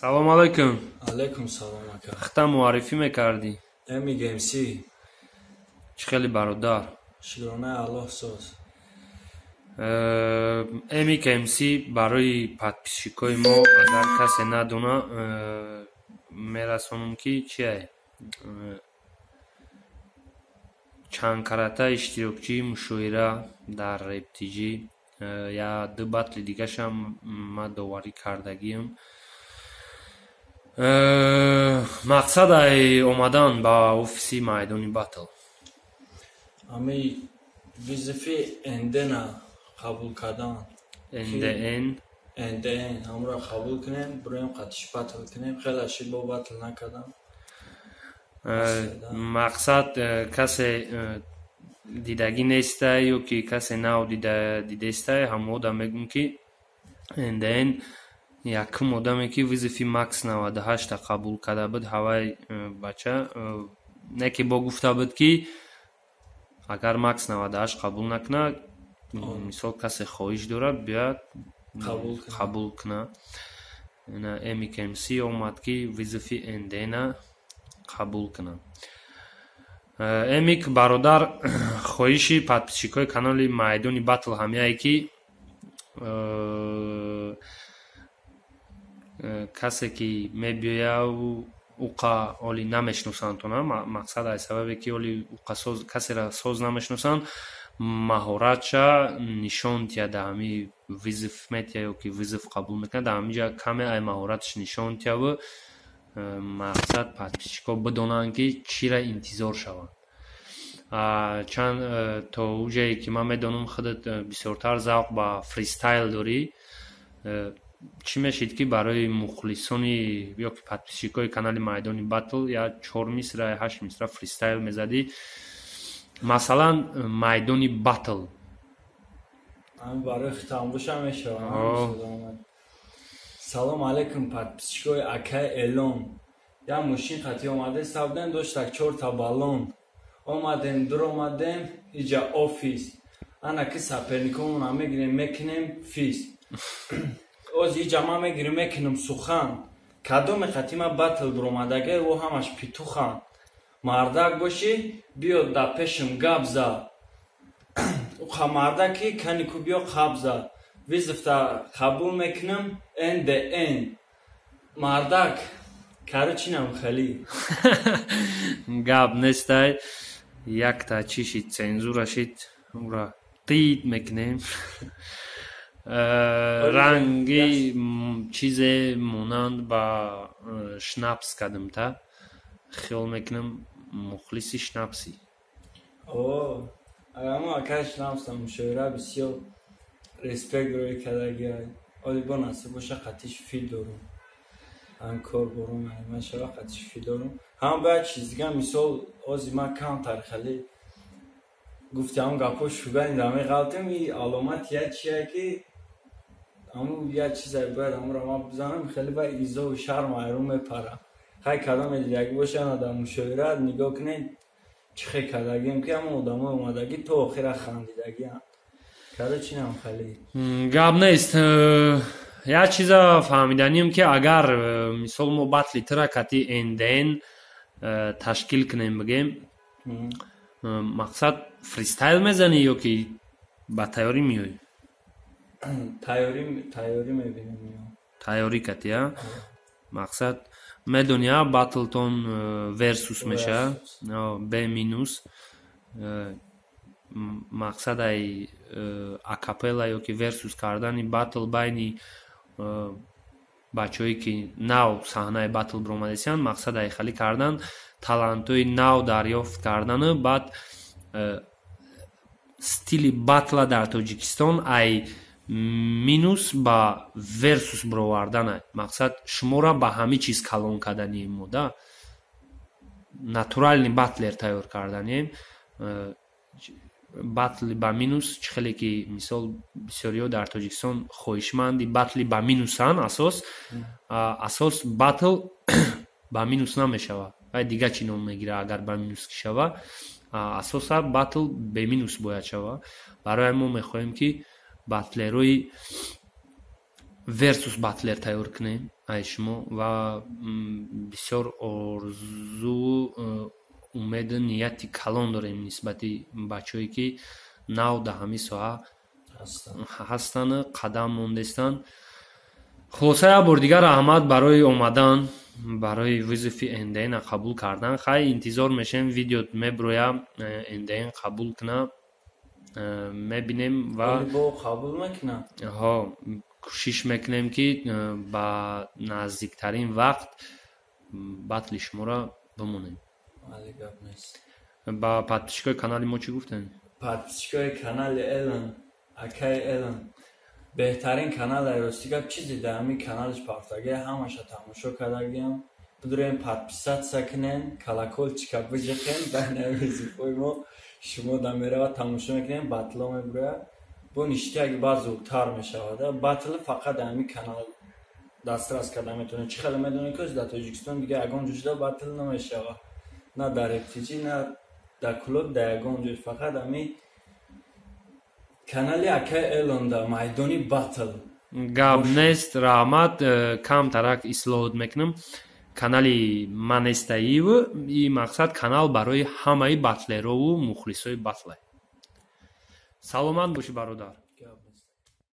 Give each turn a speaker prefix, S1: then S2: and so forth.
S1: Салом алайкум.
S2: Алайкум салом, ака.
S1: Хита муаррифӣ мекардӣ?
S2: Эмик МС.
S1: Чӣ хели, бародар?
S2: Шукронаи Аллоҳ, соз.
S1: Эмик МС, барои подписчикои мо, агар касе надона, мерасонам, ки чие, чанд карата иштирокчии мушоира дар рептиҷӣ, я ду батли дигашам ма доварӣ кардагиам. Мақсад ай омадан ба офиси майдони батл?
S2: Ами вызови НДНа қабул кардан.
S1: НДН.
S2: НДН ҳамро қабул кунем, бироем, қатиш батл кунем. Хеле шид, бо батл накардам.
S1: Мақсад, касе дидагӣ нестай ё ки касе нав дидестай, ҳамода мегӯм, ки НДН якум одаме, ки вызови Макс 98-та қабул карда буд. Ҳавай бача не ки бо гуфта буд, ки агар Макс 98 қабул накунад, мисол, касе хоҳиш дорад, биёяд, қабул кунад. Эмик МС омад, ки вызови НДНа қабул кунад. Эмик бародар, хоҳиши подписчикои канали майдони батл ҳамяе, ки касе ки мебиёяв, уқа оли намешиносанд тона. Мақсад аз сабабе, ки оли уқа касера соз намешиносанд, маҳоратша нишон тия, да ҳами вызов метия ё ки вызов қабул мекунад, дар ҳамиҷа каме ай маҳораташ нишон тияву, мақсад, подписчикҳо бидонанд, ки чира интизор шаванд. Чанд то уҷае ки ман медонам, худат бисёртар завқ ба фристайл дорӣ. Чӣ мешид, ки барои мухлисони ё ки подписчикои канали майдони батл я чор мисра, ҳашт мисра фристайл мезадӣ, масалан, майдони батл?
S2: Барои хитамбуша мешавад. Салом алейкум, подписчикои акаи Элон. Як мошин хати омаде сабдем, доштак чорта баллон. Омадем, дур омадем иҷа офис, ана ки соперникомона мегирем, мекунем фис. Оз иҷа ман мегирем, мекунам сухан. Кадоме хати ма батл биромадаге, ӯ ҳамаш питухан. Мардак бошӣ, биё дар пешам гап за. Уқа мардаки канику, биё қабза. Вызовта қабул мекунам, НДН мардак. Короче, нам хали.
S1: Гап нестай, якта чӣ шид, цензура шид, ура тит мекунем. Ранги чизе монанд ба шнапс кадимта, хиёл мекунам, мухлиси шнапсӣ.
S2: Амо акай шнапса мушоира бисёр респект рӯи кардагиай. Оли бо насиб боша, қатиш фил дорум, ҳам кор борум, ман шава қатиш фил дорум. Ҳам бояд чиз дига, мисол, ози ман камтар хеле гуфти, ҳам гапҳо шугани да меғалтем. И аломат як чие, ки ҳамун як чизе бояд ҳамуро ман бизанам, хеле ба изову шарм айрон мепарам. Хай, кадоме дидагӣ боша, дар мушоира нигоҳ кунед, чӣ хел кардагием, ки ҳамон одамои омадагӣ то охира хандидагиам. Короче, нам хеле.
S1: Гап нест. Як чиза фаҳмиданем, ки агар мисол мо батли тира кати НДН ташкил кунем, бигем, мақсад, фристайл мезанӣ ё ки ба тайёрӣ меоӣ?
S2: Тайёрӣ мебинем.
S1: Тайёрӣ кати, а мақсад, медони, а батлтон версус меша, б минус. Мақсад ай акапелла ё ки версус кардани батл байни бачаҳое, ки нав саҳнаи батл биромадесиянд, мақсад ай хали кардан, талантҳои нав дарёфт кардану баъд стили батла дар Тоҷикистон ай минус ба версус бировардана. Мақсад, шуморо ба ҳамин чиз калон карданем мо, да натуральный батлер тайёр карданем. Батли ба минус чӣ хеле ки, мисол, бисёриҳо дар Тоҷикистон хоҳишманди батли ба минусанд, асос батл ба минус намешавад, вай дигар чӣ ном мегирад, агар ба минус ки шава. Асоса батл беминус бояд шава. Барои мо мехоҳем, ки батлерои Версус батлер тайёр кунем ай шумо ва бисёр орзуву умеду нияти калон дорем нисбати бачаҳое, ки нав дар ҳамин соҳа ҳастану қадам мондестанд. Хулоса, як бор дигар раҳмат барои омадан, барои вызови НДН қабул кардан. Хай, интизор мешавем, видео меброя, НДН қабул куна, мебинем ва
S2: қабул мекунам.
S1: Ҳо, кӯшиш мекунем, ки ба наздиктарин вақт батли шуморо бимонем. Ба подписчикои канали мо чӣ гуфтем?
S2: Подписчикои канали Элон, акаи Элон, беҳтарин канал. Рости гап, чизе дар ҳамин каналаш пафтагӣ, ҳамаша тамошо кардагиам. Бидурем, подписаться кунен, колокольчика биҷиқен, дар навизифои мо шумо да мерава, тамошо мекунем, батло мебурояд бо ништяк, баъд зудтар мешавад. Батл фақат дар ҳамин канал дастрас карда метавонед. Чӣ хеле медонед, ки дар Тоҷикистон дига ягон ҷо батл намешавад, на дар РТЖ, на дар клуб, дар ягон ҷой, фақат ҳамин канали акаи Элон да майдони батл.
S1: Гап нест, раҳмат. Камтарак ислоҳот мекунам: канали ман нестаив, и мақсад канал барои ҳамаи батлерову мухлисои батле. Саломат бошӣ, бародар.